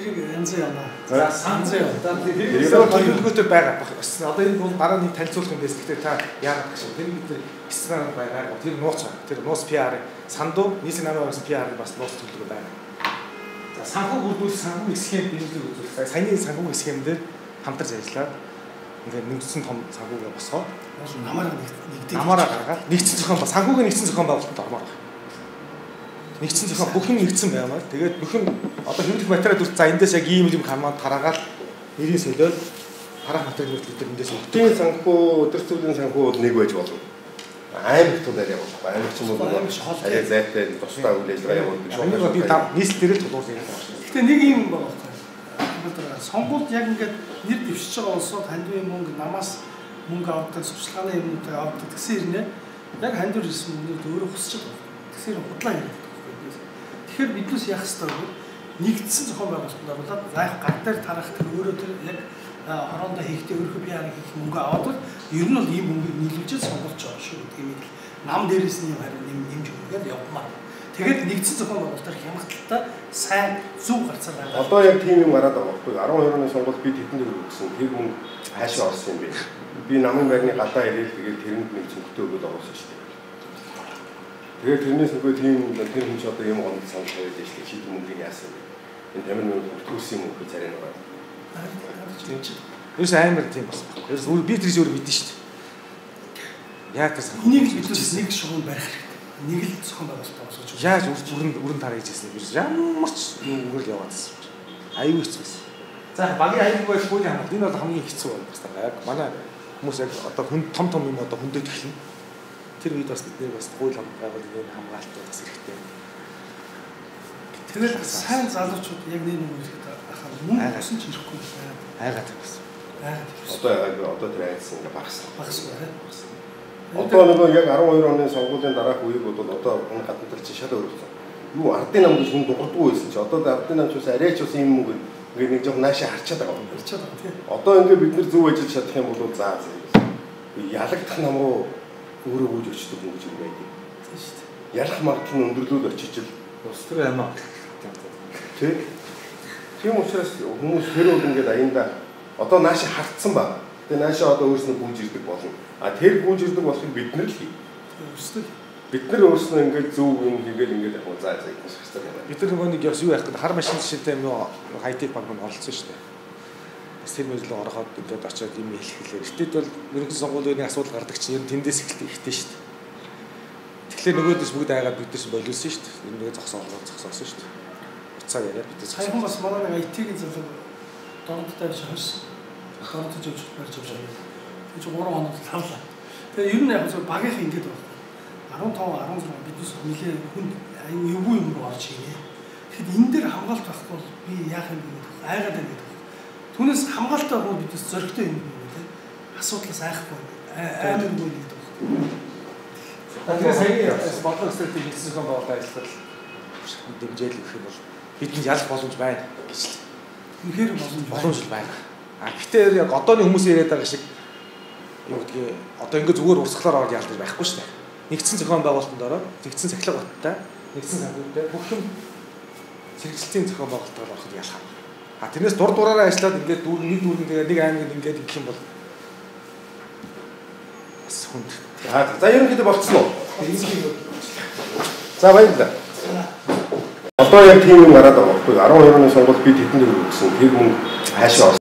Тэрийг янз явна. За санз яа. Тэр төлөвлөгөөтэй байгаа баг. Бас одоо энэ бол дараа нэг танилцуулах юм байсан. Гэхдээ та яагаад гэж тэр бид нар эсрэг байгаа. Тэр нууц байна. Тэр нууц PR сандуу нийслэлийн намын орсон PR бас нууц төлөвлөгөө байна. За санхүү бүрдүүл санхүү схем дэмжлэг үзүүлэх. Саяны санхүү схем дээр хамтарч ажиллаад ингээд нэгдсэн том санхүүгээ босгоод бол намаараа нэгдэх. Намаараа гаргаад нэгдсэн зохион ба санхүүгээ нэгдсэн зохион байгуулалтанд ормоор байна. Нэгдсэн зохион бүх юм нэгдсэн баймаар. Тэгээд бүх юм одоо хэвлэх материал дүр за эндээс яг ийм юм хамаад тараагаал нэрийг солиод тарах материал бид нар эндээс өгдөг. Санхүү, өдөр зүйлийн санхүү бол нэг байж болно. Аймагт бол арай болохгүй. Аймагч юм бол арай зайтай тусдаа үйл ажиллагаа явуулдаг. Энийг би нийслэл дээр л тулгуурлаж яриад байгаа шээ. Гэхдээ нэг юм байгаа байхгүй. Сонгуульд яг ингээд нэр дэвшиж байгаа улсууд хандивын мөнгө намаас мөнгө авдаг, сурчлагын юмнуудыг авдаг гэсэн хэрнээ яг хандив ирсэн мөнгөд өөрөө хусчих байгаа. Тэгсээр худлаа яриад байгаа байхгүй. Тэгэхээр биднээс яах ёстой вэ? Нэгдсэн зохион байгуулалтанд оруулаад заах гар дээр тарах тэр өөрөө тэр яг хороондоо хийхдээ өөрөө PR хийх мөнгө аваад бол ер нь бол ийм мөнгийг нийлүүлж сонгуулж байгаа шүү гэдгийг л нам дээрээс нь юм харин нэмж өгөөд явмаар. Тэгээд нэгдсэн зохион байгуулалтаар хямгалталтай сайн зөв гарцаар гаргаад. Одоо яг тийм юм гараад байгаа байхгүй. 12 оны сонгуульд би тэдэнд төгрөг өгсөн. Тэр мөнгө хаашаа орсон юм бэ? Би намын байрны гадаа ирээл тэгээд тэрэнд нэг цөнгөтэй өгөөд оруулсан шүү дээ. Тэгээд тэрнээс нөгөө тийм тэр хүн ч одоо юм гонд санал тавиад шүү дээ. Чи тэр мөнгийг яасан бэ? Энэ тамир мөнгө бүртгүүлсэн юм уу царай нэг. Тийм чи. Ерөөс амар тийм болсон байхгүй. Ерөөс би тэр чинь өөр мэдэн шүү дээ. Яг тэр санхүү. Энийг л биднээс нэг шугам барих хэрэгтэй. Нэг л зохион байгуулалт босгож. Яаж өрн тараа хийж ирсэн юм бэ? Ямар ч юм үгээр л яваад байсан юм. Аюу хэцүү байсан. За багийн аюу байх хуулийн хамгаалт энэ бол хамгийн хэцүү байна бас та. Яг манай хүмүүс яг одоо хүн том том юм одоо хөндөд эхэлнэ. Тэр үед бас бид нэр бас хууль байгууллагын хамгаалалт бас хэрэгтэй. Тэгэл сайн залуучууд яг нэг нэг хэлэхэд ахаа мөнгө өсөн ч ирэхгүй айгаад байсан. Айгаад байсан. Одоо айгаад одоо тэр айдсан ингээ багассан. Багассан тийм. Одоо нөгөө яг 12 оны сонгуулийн дараах үеийг бодвол одоо энэ гадна тал чинь шал өөрчлөсөн. Юу ардын нам гэж хүн дугардгүй байсан чи одоо ардын нам ч бас арай ч бас юм мөнгө ингээ нэг жоох наашаа харчаад байгаа. Харчаад байгаа тийм. Одоо ингээ бид нэр зөв ажиллаж чадах юм бол заа заа. Ялагдах нам руу өөрөө гүйж очдог юм гэж юм байдаг. Тийм шүү дээ. Ялах магадлал нь өндөрлөл очиж л улс төр амаа. Тий. Тийм учраас хүмүүс тэр бол ингээд аяндаа одоо наашаа хартсан ба. Тэгээ наашаа одоо өөрснөө гүйж ирдэг болно. А тэр гүйж ирдэг болохыг бид нар л хий. Өөрсдөө. Бид нар өөрснөө ингээд зөв юм хийгээл ингээд яг заа заа гэж хэрэг юм байна. Бид нар нөгөө нэг яс юу яах гэдэг хар машин жишээтэй юм нөгөө IT банк нь оролцсон шүү дээ. Бас тэр мөрлөө ороход ингээд очиод юм хэлэх хэлээ. Гэтэл бол ерөнхий сонгуулийн асуудал гардаг чинь ер нь тэндээс эхэлдэг ихтэй шүү дээ. Тэгэхээр нөгөөдөөс бүгд айгаад биднээс болиулсан шүү дээ. Энэ нөгөө зогсоолгоо зогсоосон шүү дээ. Уцаа яриад биднээс. Саяхан бас манай нэг IT-ийн залуу дорноттой авч хорсон. Дорнотож явж барьж явж байгаа. Тэр чинь 3 хоног тавлаа. Тэгээ ер нь яг зөв багийнх ингэж байгаа. 15 16 биднээс нэлээ хүн аюу эвгүй юм руу орж ирнэ. Тэгэхэд энэ дээр хамгаалт байхгүй бол би яах юм бэ гэдэг айгаад байна гэдэг. Түүнээс хамгаалт байхгүй биднээс зөрөгтэй юм байна тийм. Асуудлаас айхгүй амаргүй гэдэг байна. Тэгээ сая бодлого стратеги нэгдсэн зохион байгуулалт ажиллахад дэмжээл өгөх юм бол бидэнд ялах боломж байна гэж л. Үнэхээр боломж байна. А гэхдээ яг одооны хүмүүс яриад байгаа шиг юу гэдгийг одоо ингээ зүгээр урсгалаар орж ялдаж байхгүй шүү дээ. Нэгдсэн зохион байгуулалтанд ороод нэгдсэн сахилга баттай, нэгдсэн санхүүтэй бүх юм сэргэлтийн зохион байгуулалтаар ороход ялах. А тэрнээс дур дураараа ажиллаад ингээд дүүрэн нэг дүүрэн тэгээ нэг аймаг ингээд ингэх юм бол бас хүнд. За ерөнхийдөө болцсон уу? За баярлалаа. Одоо яг тийм юм гараад байгаа байхгүй. 12 оны сонгуульд би тэдэнд төгрөг өгсөн. Тэр мөнгө хаашаа